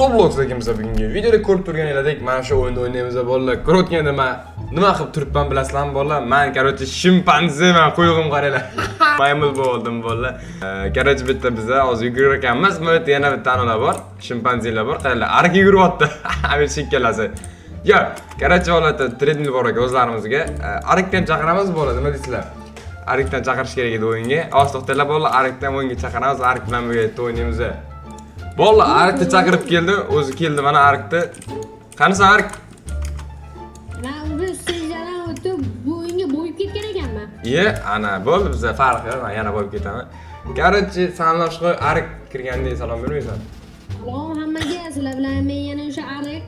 Roblox'dagimiz. Bugungi videoda ko'rib turganinglardek, mana shu o'yinni o'ynaymiz, bolalar. Ko'rayotganda man nima qilib turibman, bilasizlarmi, bolalar? Man, короче, shimpanzeman, quyruqim qaranglar. Maymun bo'ldim, bolalar. Короче, bitta biza hozir yugurar ekanmiz. Bu yerda yana bitta analar bor, shimpanzelar bor. Qaranglar, arka yuguryapti. Amir ikkalasi. Yo, короче, holatda treadmill bor ekan o'zlarimizga. Arikdan chaqiramiz, bolalar, nima deysizlar? Arikdan chaqirish kerak edi o'yinga. Hozir to'xtanglar, bolalar, Arikdan o'yinga chaqiramiz, Arik bilan birga o'ynaymiz. Bolalar, Arikni chaqirib keldi, o'zi keldi mana Arikni. Qanisan, Arik? Man уже stagelardan o'tib, bu o'yinga bo'yib ketgan ekanman. Iye, ana bo'ldi, biza farqi yo'q, man yana bo'lib ketaman. Короче, salomlashib qo'y, Arik kirganda salom bermaysan. Salom hammaga, sizlar bilan men yana o'sha Arik.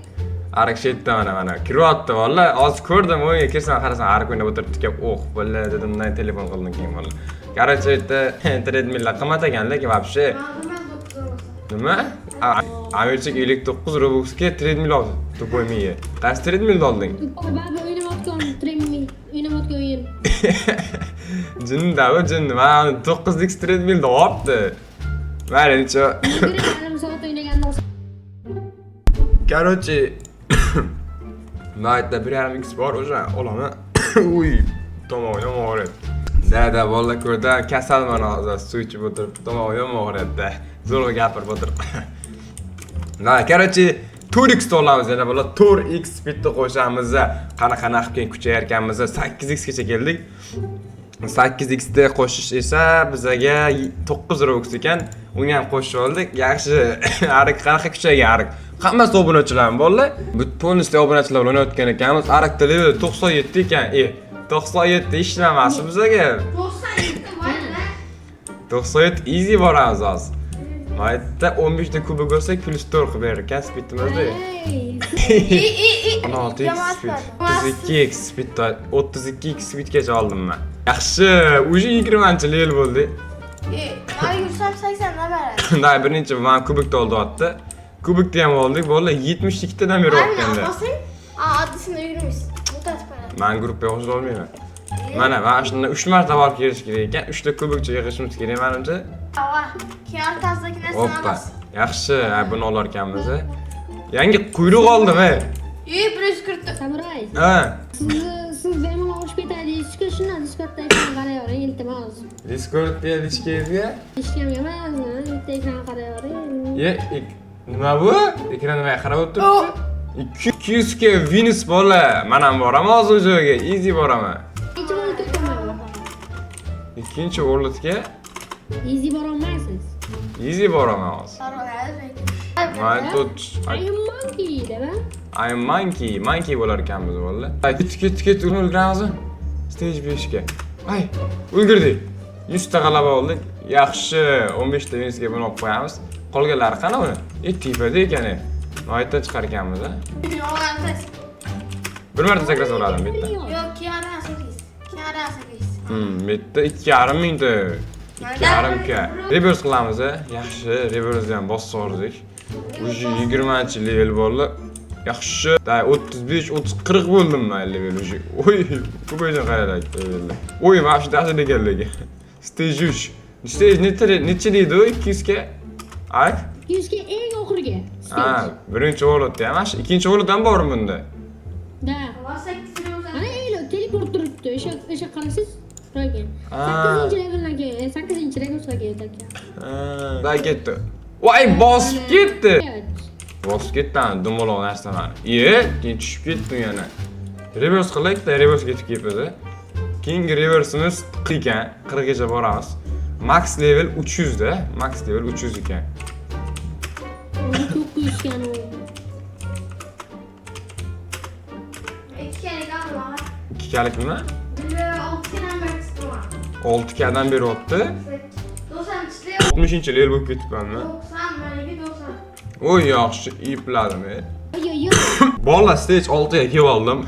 Arik shu yerda mana kiryapti, bolalar. Hozir ko'rdim, o'yinga kirsam qarasam Arik o'ynab o'tiribdi ekan. Oh, bola dedim, telefon qildim keyin, bolalar. Короче, yerda treadmilllar qimmat ekan, lekin вообще nima? Amirchik 59 Robuxga treadmill oldi. Тупой miya. Qaysi treadmillni olding? Baribir o'ynayotgan treadmill, o'ynayotgan o'yin. Jinni bu jinni. Mana 9x treadmillni olibdi. Mayli, necha. 1,5 soat o'ynaganda olsa. Короче, Nightda 1,5 x bor, o'sha olaman. Uy, tomog'im yomon og'riyapti. Да, bolalar ko'rdi, kasalman hozir, suv ichib o'tirib, tomog'im yomon og'riyapti. Zo'rg'a gapirib o'tirib. Na, короче, 4x olamiz yana, bolalar, 4x bitta qo'shamiz. Qanaqa narx keyin kuchayar ekanmiz. 8x gacha keldik. 8x da qo'shish esa bizaga 9 Robux ekan. Uni ham qo'shib oldik. Yaxshi, Arik qanaqa kuchaygan Arik. Hammasi obunachilar, bolalar. Bu полностью obunachilar bilan o'ynayotgan ekanmiz. Arikda level 97 ekan. 97 ishlamasi bizaga. 97 var. 97 easy boramiz hozir. Maytda 15 ta kubok olsak, plus 4 qilib berar ekan speedimizda. Hey, 16 x speed, 32 x speed, 32 x speedgacha oldim man. Yaxshi, уже 20 level bo'ldi. Man yursam 80 dan beradi. Da birinchi man kubokda oldyapti. Kubokda ham oldik, bolalar, 72 tadan beryapganda. Bosing. Aa, oddisini yurmaysiz. Mutat beradi. Man gruppaga qo'shila olmayman. Mana mana shunda 3 marta borib kelish kerak ekan. 3 ta kubokcha yig'ishimiz kerak menimcha. Ava, keyin o'rtasidagi narsani Oppa. olasiz. Yaxshi, ha, buni olar ekanmiz. Yangi quyruq oldim, ey. И 140. Samuray. Ha. Siz bemalol oshib ketadi. Eshikka shundan Discordda ekran qarayvering, iltimos. Discordga lichkangizga? Eshikka emas, bitta ekran qarayvering. Ye, nima bu? Ekran nimaga qarab o'tiribdi? 200 ga Venus, bola. Men ham boraman hozir o'sha joyga. Easy boraman. Necha bo'lib ketaman? Ikkinchi o'rlatga Easy borolmaysiz. Easy boraman hozir. Man тут I am monkey, dema. I am monkey, monkey bo'lar ekanmiz, bolalar. Ket, ket, ket, ulguramiz. Stage 5 ga. Ay, ulgurdik. 100 ta g'alaba oldik. Yaxshi, 15 ta Venusga buni olib qo'yamiz. Qolganlari qani uni? E, tepada ekan. E. Noyatdan chiqar ekanmiz, a? Bir marta sakrasa bo'ladimi bitta? Yo'q, keyin 8. Keyin 8. Bitta 2,5 mingta. 2,5 k. Reverse qilamiz, a? Yaxshi, reverse ham bosib yubordik. Уже 20 level bo'ldi. Yaxshi. Da 35, 30, 40 bo'ldim men level уже. Oy, ko'paygan qaraylik levelda. Oy, mana shu dahshat ekanligi. Stage 3. Stage necha necha deydi u 200 ga? Ak? 200 ga eng oxirgi. Ha, birinchi o'rlatda ham, mana shu ikkinchi o'rlat ham bormi bunda? Da. Mana elo teleport turibdi. O'sha qarasangiz ekan. 8-leveldan keyin, 8-levelga keyin ekan. Ha, da ketdi. Voy, bosib ketdi. Evet. Bosib ketdi ana dumaloq narsa mani. Iye, keyin tushib ketdim yana. Reverse qilaylik-da, reverse ketib kelibmiz. Keyingi reversimiz 40 ekan, 40 gacha boramiz. Max level 300 da, max level 300 ekan. O'zi ko'p quyishgan u. 2 kalik alma. 2 kalik nima? 6 dan berdi. 6 kadan beryapti. 90 60 level bo'lib ketibmanmi? 90, maniki 90. Oy, yaxshi, ipladim. E. Yo yo. Bola, stage 6 ga kelib oldim.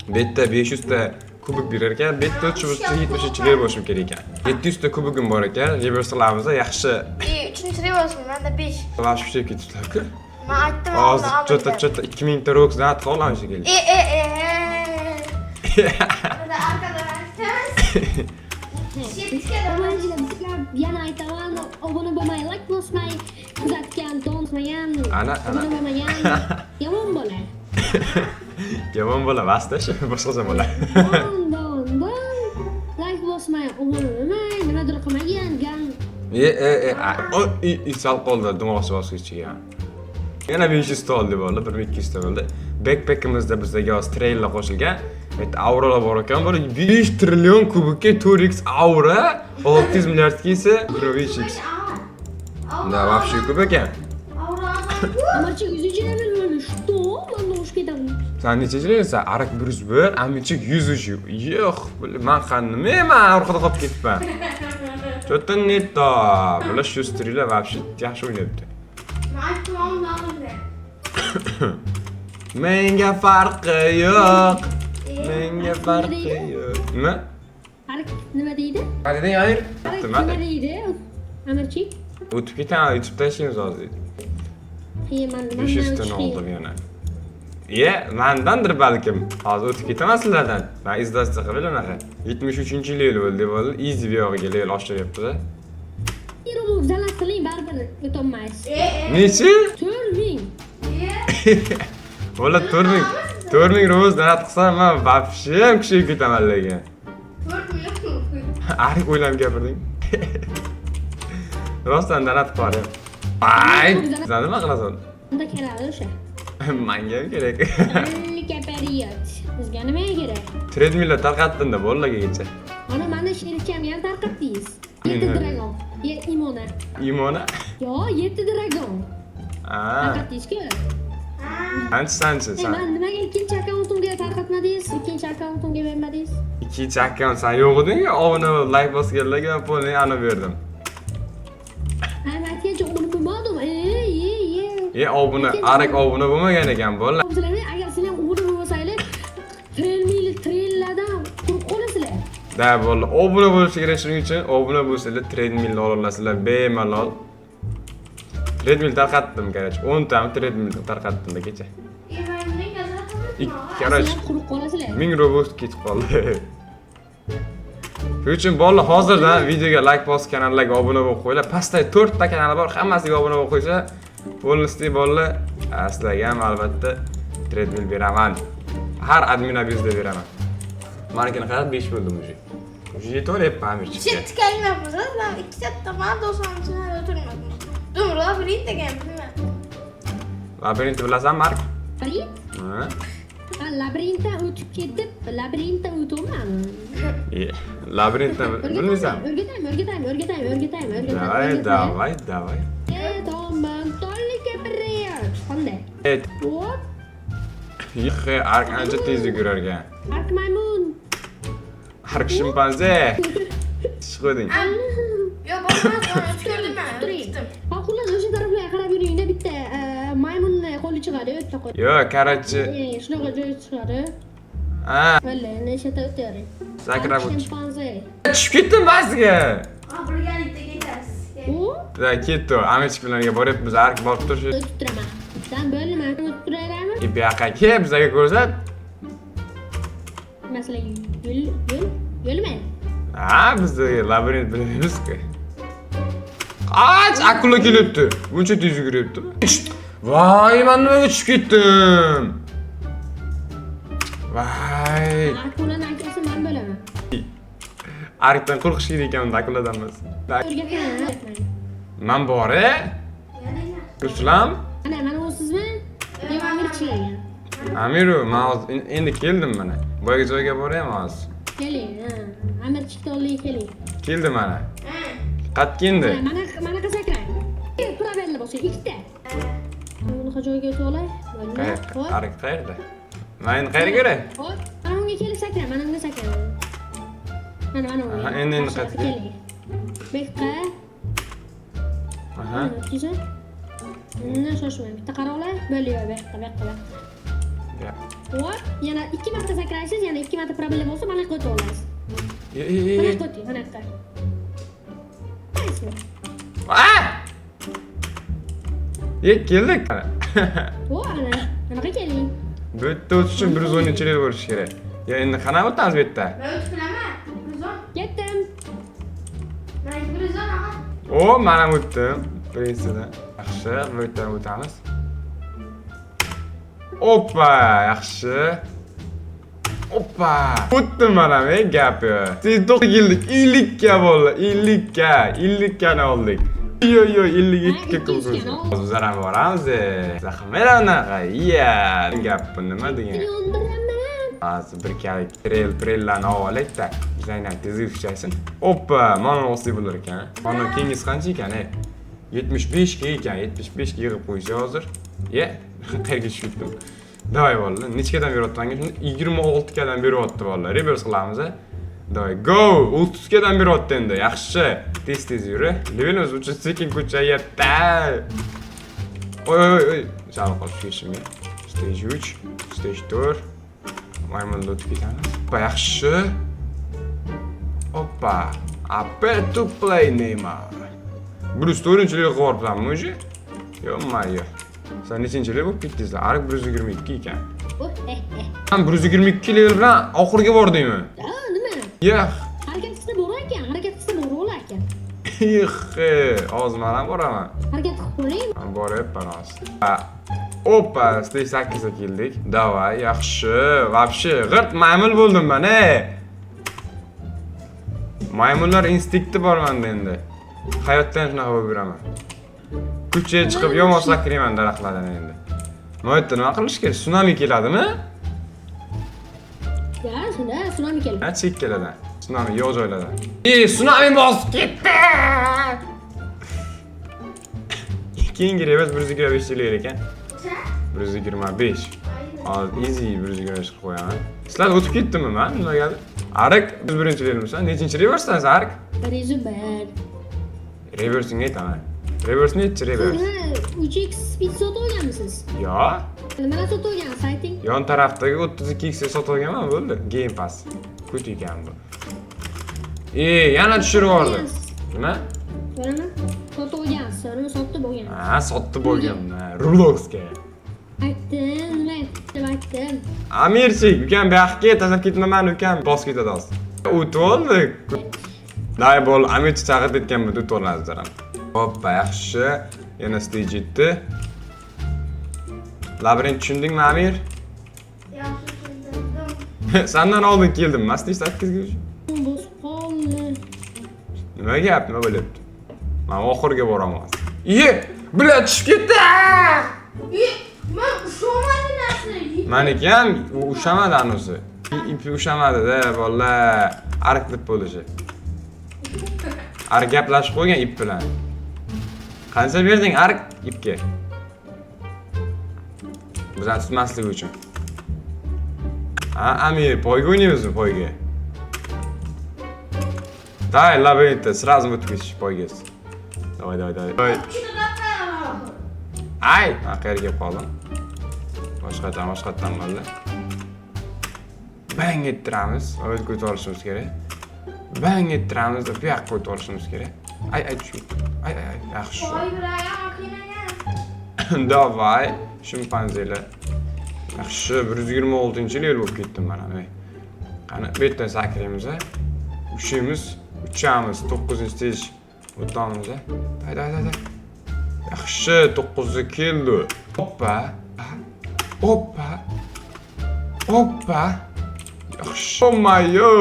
Bu yerda 500 ta kubik berar ekan. Bu yerda 373 level bo'lishim kerak ekan. 700 ta kubigim bor ekan. Reverse qilamiz, yaxshi. И uchinchi reverse menda 5. Вообще kuchayib ketibdilar-ku. Man aytdim. Hozir чё-то чё-то 2000 ta Robux donat qila olamiz shekilli. E e e. Burada arkadan aytamiz. Obunachilar, sizlar yana aytaman, obuna bo'lmay, like bosmay kuzatgan don bosmagan, Ana, ana. obuna bo'lmagan yomon bola. Yomon bola emasda shu, boshqacha bola. Don, don, don. Like bosmay, obuna bo'lmay, nimadir qilmagan, gan. E, e, e, o, i, sal qoldi demoqchi bosqichiga. Yana 500 ta oldi bo'ldi, 1200 ta bo'ldi. Backpackimizda bizga hozir treyler qo'shilgan. Bu yerda auralar bor ekan, bir 5 trillion kubikka 4x aura, 600 milliardga esa 5x. Да, вообще ko'p ekan. Amirchik 100 level bo'ldi. Что? Man urushib ketaman. San nechinchi levelsan? Arak 101, Amirchik 103. Yo'q, man nima, man orqada qolib ketibman. Что-то не то. Bular shu стрела вообще yaxshi o'ynayapti. Man aytdim, oldin. Menga farqi yo'q. Menga farqi yo'q. Nima? Arik nima deydi? Nima deding, Amir? Arik Nima? nima deydi? Amirchik? O'tib ketadi, yutib tashlaymiz hozir deydi. Qiyin, man 500 tani oldim yana. Ye, mandandir balkim. Hozir o'tib ketaman sizlardan. Man издаться qilib unaqa. 73-level bo'ldi, bo'ldi. Easy bu yog'iga level oshiryapti-da. Robux donat qiling, baribir o'tolmaysiz. Nechi? 4000. Bola, 4000, 4000 robux donat qilsam, man вообще ham kuchayib ketaman lekin. 4 million. Arik, o'ylanib gapirding. Rostdan donat qilib yuboryapti. Ay, sen nima qilasan? Unda keladi o'sha. Manga ham kerak. Kapariyat. Bizga nima kerak? Treadmilllar tarqatdim-da bolalarga kecha. Mana mani sherikchamga ham tarqatdingiz. 7 dragon. Ye imona. Imona? Yo, 7 dragon. Aa. Tarqatdingiz-ku. Sanchi, sanchi, E, san. man nimaga ikkinchi akkauntimga tarqatmadingiz? Ikkinchi akkauntimga bermadingiz? Ikkinchi akkaunt san yo'q eding, obuna bo'lib like bosganlarga полный ani berdim. Ha, man aytgancha obuna bo'lmadim. E, ye, ye. E, obuna, arak obuna bo'lmagan ekan bolalar. Sizlar agar sizlar ham obuna bo'lmasanglar, treadmill treylerdan quruq qolasizlar. Да, bolalar, obuna bo'lishi kerak. Shuning uchun obuna bo'lsanglar, treadmill olasizlar bemalol. Treadmill tarqatdim, короче, 10 tami treadmill tarqatdim kecha. Короче, Sizlar quruq qolasizlar. 1000 robux ketib qoldi. Shuning uchun bolalar, hozirdan videoga like bosib, kanallarga obuna bo'lib qo'yinglar. Pastda 4 ta kanal bor, hammasiga obuna bo'lib qo'ysa, полностью bolalar, sizlarga ham albatta treadmill beraman. Har admin abuzda beraman. Manikini qarab 5 bo'ldim уже. Уже yetaveryapman Amirchikka. Chetga kelmayapmiz, man ikkita man 90-chini o'tirmadim. Dumr labirint degan bilmadim. Labirintni bilasanmi, Mark? Labirint? Ha? Ha, labirintdan o'tib ketib, labirintdan o'tolmadim. E, labirintni bilmaysan? O'rgataymi, o'rgataymi, o'rgataymi, o'rgataymi, o'rgataymi. Давай, давай, давай. E, tomon tolika привет. Qanday? E, Hop, Yixi, Ark ancha tez yugurar ekan. Ark maymun. Ark shimpanze. Tish qo'yding. Yo'q, bo'lmaz, uni o'tkirdim man. Turing. O'tkirdim. Ha, xullas, o'sha taraflarga qarab yuringda, bitta maymunni qo'li chiqadi, o'ta qo'y. Yo'q, короче, E, shunaqa joy chiqadi. Ha, Valla, nechata o'tavering. Sakrab Ark o'tish. shimpanze. Tushib ketdim ba'ziga. Ha, birgalikda ketasiz. U Da, ketdi. Amirchik bilan boryapmiz, Ark borib tur shu. o'tib turaman. San bo'ldi, man o'tib turaverami? Bu yoqqa kel, bizlarga ko'rsat. Masalan, yo'l, yo'l, yo'lmi? Ha, biz labirint bilmaymiz-ku. Ach, akula kelyapti. Buncha tez yuguryaptimi? Voy, man nimaga tushib ketdim? Voy. Akulani akasi man bo'laman. Arkdan qo'rqish kerak ekan unda, akuladan emas. O'rgataman. Man bor, e? Ruslan? Ana, mana o'zsizmi? Yo'q, Amirchi ekan. Amiru, man hozir endi keldim mana. Boyagi joyga boryapman hozir. Keling, ha. Amirchikni oldiga keling. Keldim mana. Qayerga endi? Mana, mana sakrang. Правильно bosing, ikkita. Bunaqa joyga o'tib olay. Bo'ldi. Hop. Arik qayerda? Man endi qayerga kiray? Hop. Mana bunga kelib sakrang, mana bunga sakrang. Mana, mana bunga. Aha, endi Yaxshi, qayerga? keling. Bu yoqqa. Aha. Mana o'tkazing. Undan shoshmang. Bitta qaranglar. Bo'ldi, yo'q, bu yoqqa, bu yoqqa, bu yoqqa. Ya. Hop, yana ikki marta sakraysiz, yana ikki marta problema bo'lsa, mana yoqqa o'ta olasiz. E, e, e, Mana e. yoqqa o'ting, mana yoqqa. Qaysimi? Ah! E, keldik. O, ana, anaqa keling. Bu yerda o'tish uchun 110 level bo'lishi kerak. Ya endi qanaqa o'tamiz bu yerda? Man o'tib bilaman. 110. Ketdim. Man 110, aha. O, men ham o'tdim. Birinchisidan. Yaxshi. Yaxshi, bu yerdan o'tamiz. Oppa, yaxshi. Oppa! O'tdim mana men gapi. Tez keldik. 50 ga bo'ldi. 50 ga, 50 gani oldik. Yo yo 52 ga Ha, 200 ga. Hozir bizlar ham boramiz. Zaxmir anaqa. Ya, gap bu nima degan? Yondiraman. Hozir bir kalik trel trellarni olib olaylik-da. Bizlarni ham tezlik kuchaysin. Oppa, mana olsak bo'lar ekan. Mana keyingisi qancha ekan, ey? 75 ga ekan, 75 ga yig'ib qo'ysa hozir. Ye, qayerga tushib ketdim. Давай, bolalar, nechkadan beryapti manga? Shuni 26 kadan beryapti, bolalar. Reverse qilamiz. Давай, go! 30 kadan beryapti endi. Yaxshi. Tez tez yuri. Levelimiz uchun sekin kuchayapti. Oy oy oy. Sal qolib ketishimga. Stage 3, stage 4. Maymunni o'tib ketamiz. Oppa, yaxshi. Oppa. Apple to play Neymar. 104 level qilib yuboribsanmi уже? Yo'q-ma-yo'q. Sen nechinchi level bo'lib ketdingizlar? Ariq 122 ekan. Oh, eh, eh. Sen 122 level bilan oxiriga bordingmi? Ha, nima? Yo'q. Harakat qilsa bo'lar ekan, harakat qilsa bo'lar ekan. Yo'q. Hozir men ham boraman. Harakat qilib ko'ring. Men boryapman hozir. Oppa, stage 8 ga keldik. Давай, yaxshi. Вообще, g'irt maymul bo'ldim men, ey. Maymunlar instinkti bor menda endi. Hayotda ham shunaqa bo'lib yuraman. Ko'chaga chiqib yomon sakrayman daraxtlardan endi. Nima yerda nima qilish kerak? Tsunami keladimi? Ya, shunda tsunami keldi. Ha, chekkalardan. Tsunami yo'q joylardan. Ey, tsunami bosib ketdi. Keyingi reverse 125 yil ekan. 125. Hozir easy 125 qilib qo'yaman. Sizlar o'tib ketdimi man? Nimagadir? Arik 101 levelmisan? Nechinchi reversedan sen, Arik? 101. Reversingga aytaman. Reverse nechi reverse? Nima, 3x speed sotib olganmisiz? Yo, Nimadan sotib olgansiz, ayting? Yon tarafdagi 32 x sotib olganman, bo'ldi. Game Pass. Kut ekan bu. E, yana tushirib yubordi. Nima? Ko'raman. Sotib olgansiz, nima sotib bo'lgan. Ha, sotib bo'lganman. Robloxga. Aytdim, nima deb aytdim. Amirchik, ukam bu yoqqa tashlab ketma mani ukam, bosib ketadi hozir. O'tib oldi. Day bo'l, Amirchi chaqirib ketgan bu o'tib oladi ham. Hoppa, yaxshi. Yana stage 7. Labirint tushundingmi, Amir? Yaxshi tushundim. Sandan oldin keldim, man stage 8 ga. Bosib qoldi. Nima gap, nima bo'lyapti? Man oxiriga boraman hozir. Iye, bular tushib ketdi. Ye, man ushlamadim narsani. Maniki ham u ushamadi anusi. Ipi ushamadi-da, bolalar. Ariq deb bo'lishi. Ariq gaplashib qo'ygan ip bilan. Qancha berding ariq ipga? Bizani tutmasligi uchun. Ha, Amir, poyga o'ynaymizmi, poyga? Давай, labirintda сразу o'tib ketish poygasi. Давай, давай, давай. Давай. Ay, man qayerga kelib qoldim? Boshqatdan, boshqatdan bo'ldi. Bang ettiramiz. O'tga o'tib olishimiz kerak. Bang ettiramiz, bu yoqqa o'tib olishimiz kerak. Ay, ay, tushib ketdim. Ay, ay, ay, yaxshi. Voy, biroq qiynagan. Давай, shimpanzelar. Yaxshi, 126-level bo'lib ketdim mana. Ey. Qani, bu yerdan sakraymiz, a. Ushimiz, uchamiz, 9-stage o'tamiz, a. Day, day, day, day. Yaxshi, 9 keldi. Hoppa. Hoppa. Hoppa. Yaxshi. Oh-my-yo.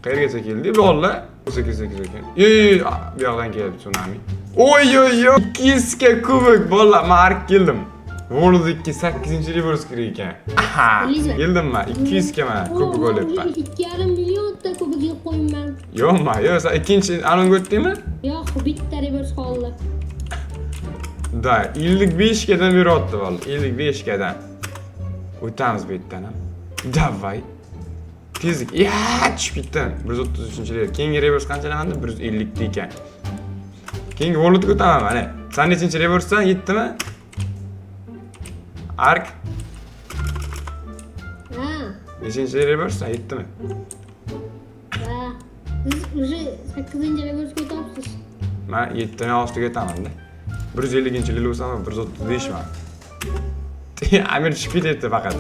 Qayergacha keldik, bolalar? 8 8 ekan. Ey, bu yoqdan kelyapti tsunami. Oy oy oy, 200 ga kubok, bolalar, men ark keldim. World 2 8 reverse kerak ekan. Aha, Bildingizmi? keldim men 200 ga mana kubok olyapman. 2,5 millionta kubok yig'ib qo'yibman. Yo'qmi? Yo'q, sen ikkinchi anonga o'tdingmi? Yo'q, bitta reverse qoldi. Да, 55 gadan beryapti bola. 55 gadan. O'tamiz bu yerdan ham. Давай. Tezlik. Ya, tushib ketdim. 133-level. Keyingi reverse qanchalamanda? 150 ta ekan. Keyingi Worldga o'taman mana. Sen nechinchi reversedan yetdimi? Ark, Ha. nechinchi reversedan yetdimi? Ha. Siz уже 8-reverse o'tyapsiz. Men 7 ni ostiga o'taman-da. 150-level bo'lsam, 135 man. Amir tushib ketyapti faqat.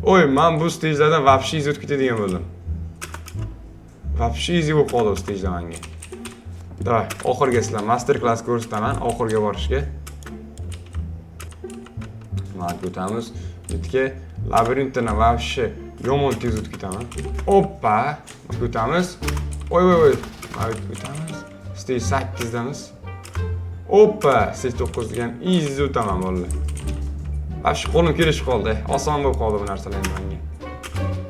Oy, men bu stagelardan вообще easy o'tib ketadigan bo'ldim. Вообще easy bo'lib qoldi bu stagelar menga. Давай, oxirgi sizlar master klass ko'rsataman, oxirga borishga. Mana o'tamiz. Bitga labirintdan вообще yomon tez o'tib ketaman. Oppa, o'tamiz. Oy voy voy. Mana o'tamiz. Stage 8 damiz. Oppa, stage 9 degan easy o'taman, bolalar. Вообще qo'lim kelishib qoldi. Oson bo'lib qoldi bu narsalar endi menga.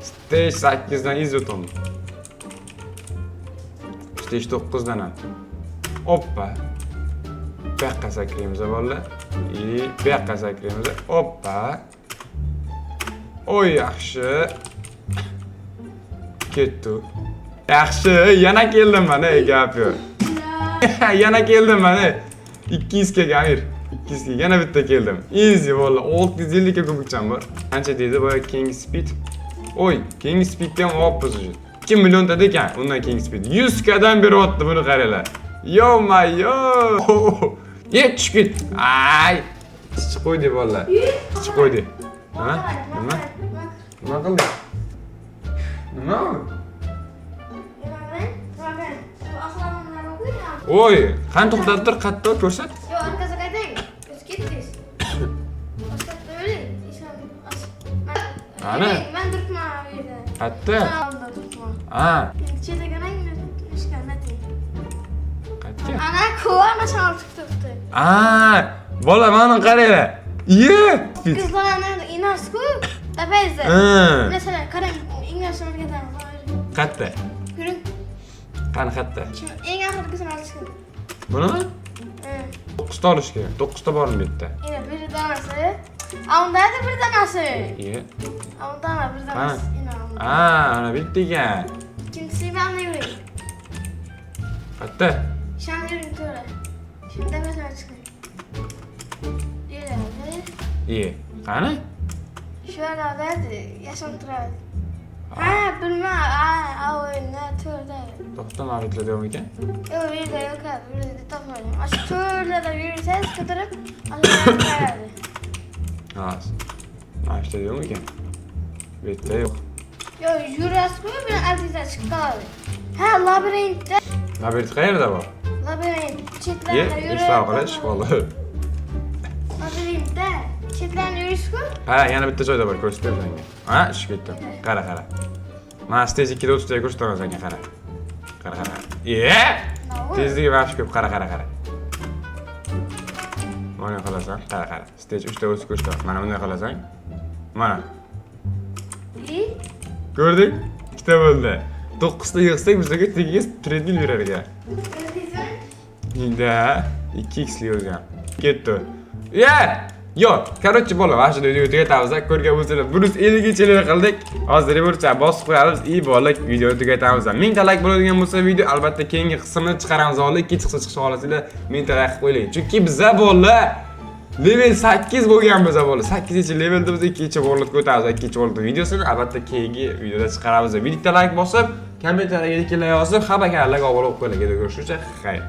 Stage 8 dan easy o'taman. Stage 9 dan ham. Oppa. Bu yoqqa sakraymiz, bolalar. И bu yoqqa sakraymiz. Oppa. Oy, yaxshi. Ketdi. Yaxshi, yana keldim mana, ey, gap yo'q. Yana keldim mana. 200 ga, Amir. 200 ga yana bitta keldim. Easy, bola. 650 ga kubikcham bor. Qancha deydi boya keyingi speed? Oy, keyingi speedga ham olibmiz уже. 2 millionta ekan undan keyingi speed. 100 kadan beryapti, buni qaranglar. Yo-ma-yo. Ye, tushib ket. Ay. Chichib qo'ydi, bolalar. Chichib qo'ydi. Ha? Nima? Nima qildi? Nima u? Nima? Oy, qani to'xtatib tur, qayerda ko'rsat. Yo'q, orqasiga qaytang. O'zi ketdingiz. Boshqa o'ling. Ana. Men turibman u yerda. Qayerda? Oldida turibman. Ha, Chetga qarang, eshikdan ayting. qayerga? Ana, ko'rma, shamol chiqib turibdi. A, bola, mana qaranglar. Iye! Qizlarni inasiz-ku, tepangizda. Ha. Masalan, qarang, inglizchani o'rgatamiz. Qayerda? Yuring. Qani qayerda? Shu eng oxirgisini olib chiqing. Bunimi? Ha. 9 ta olish kerak. 9 ta bormi bu yerda? Ina bir donasi. A, unda da bir donasi. Iye. A, unda da bir donasi. Ina unda. A, ana bitta ekan. Ikkinchisi mana yuring. Qayerda? Shuni yuring to'g'ri. Shunda masalan chiqing. Yuradi. Iye. Qani? Shu arada yashin turadi. Ha, bilma, ha, o'yinda to'rda. To'xta, mana bu yerlarda yo'q ekan. Yo'q, bu yerda yo'q, bu yerda topmadim. Shu to'rlarda yursangiz qidirib, ana. Ha. Mana shu yerda yo'q ekan. Bu yerda yo'q. Yo'q, yurasiz-ku, bir oldingizdan chiqib qoladi. Ha, labirintda. Labirint qayerda bor? Labirint Ye, chetlarida yurib. Esla qilish qoldi. Labirintda chetlarida yurishku. Qara, yana bitta joyda bor, ko'rsatib senga. Ha, tushib ketdim. Qara, qara. Mana stage 2 da 30 ta ko'rsataman senga, qara. Qara, qara. Ye! Tezligi вообще ko'p, qara, qara, qara. Mana qilasan, qara, qara. Stage 3 da o'zi ko'rsataman. Mana bunday qilasan. Mana. И Ko'rdik? Ikkita bo'ldi. 9 ta yig'sak, bizga tegiga treadmill berar ekan. Da, 2x li o'zi ham. Ketdi. Ye! Yo'q, короче, bola, mana shu videoni tugatamiz. Ko'rgan bo'lsanglar, 150 gacha qildik. Hozir reborcha bosib qo'yamiz. И bola, videoni tugatamiz. 1000 ta like bo'ladigan bo'lsa video, albatta keyingi qismini chiqaramiz. Hozir ikkinchi qismi chiqishni xohlasanglar, 1000 ta like qilib qo'ying. Chunki biza, bola, level 8 bo'lganmiz, bola. 8 levelda biz ikkinchi worldga o'tamiz. Ikkinchi world videosini albatta keyingi videoda chiqaramiz. Videoga like bosib, kommentariyga yozib, hamma kanallarga obuna bo'lib qo'yinglar. Ko'rishguncha xayr.